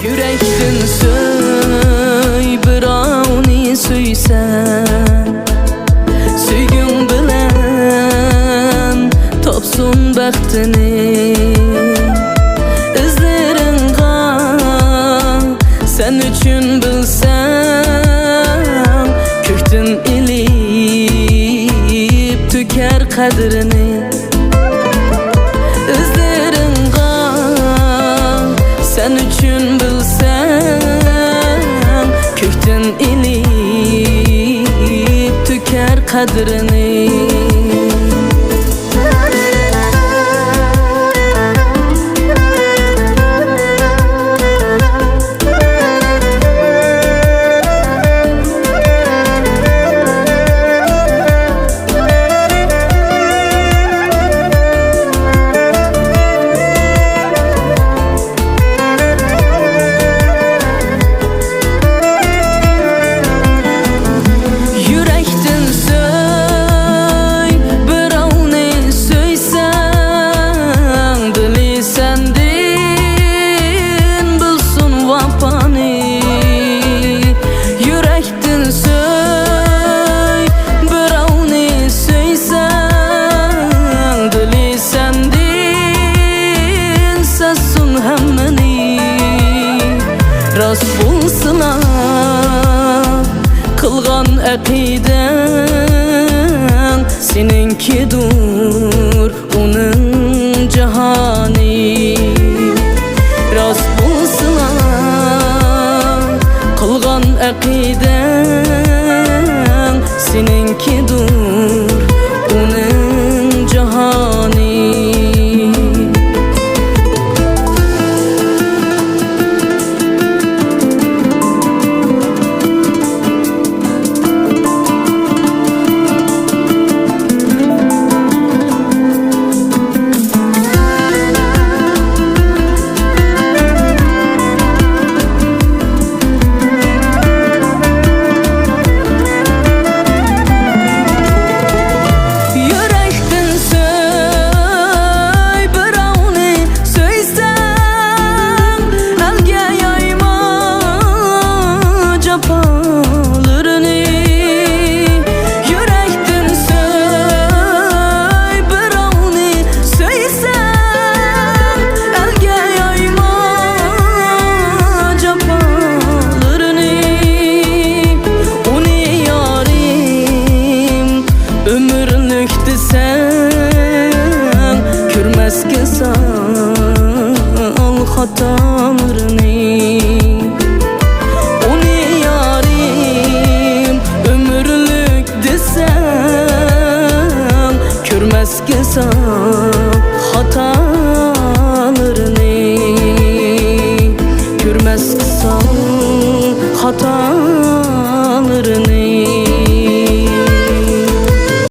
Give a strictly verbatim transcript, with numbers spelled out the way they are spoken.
يۈرەكتىن سۆي، بىراۋنى سۆيسەڭ، سۆيگۈڭ بىلەن تاپسۇن بەختىنى. ئىزلىرىڭغا سەن ئۈچۈن بىلسەڭ، كۆكتىن ئېلىپ تۆكەر قەدرىنى. ئىزلىرىڭغا سەن ئۈچۈن بىلسەڭ، كۆكتىن ئېلىپ تۆكەر قەدرىنى. يۈرەكتىن سۆي، بىراۋنى سۆيسەڭ، دىلى سەندىن بىلسۇن ۋاپانى. يۈرەك يۈرەكتىن سۆي، بىراۋنى سۆيسەڭ، دىلى سەندىن سەزسۇن ھەممىنى. راست بولسىلا قىلغان ئەقىدەڭ، سېنىڭكىدۇر ئۇنىڭ جاھانى. راست بولسىلا قىلغان ئەقىدەڭ، سېنىڭكىدۇر ئۇنىڭ جاھانى. يۈرەكتىن سۆي، بىراۋنى سۆيسەڭ، ئەلگە يايما جاپالىرىنى. يۈرەكتىن سۆي، بىراۋنى سۆيسەڭ، ئەلگە يايما جاپالىرىنى. ئۇنى يارىم ئۆمۈرلۈك دېسەڭ، كۆرمەسكە سال خاتالىرىنى. ئۇنى يارىم ئۆمۈرلۈك دېسەڭ، كۆرمەسكە سال خاتالىرىنى. كۆرمەسكە سال خاتا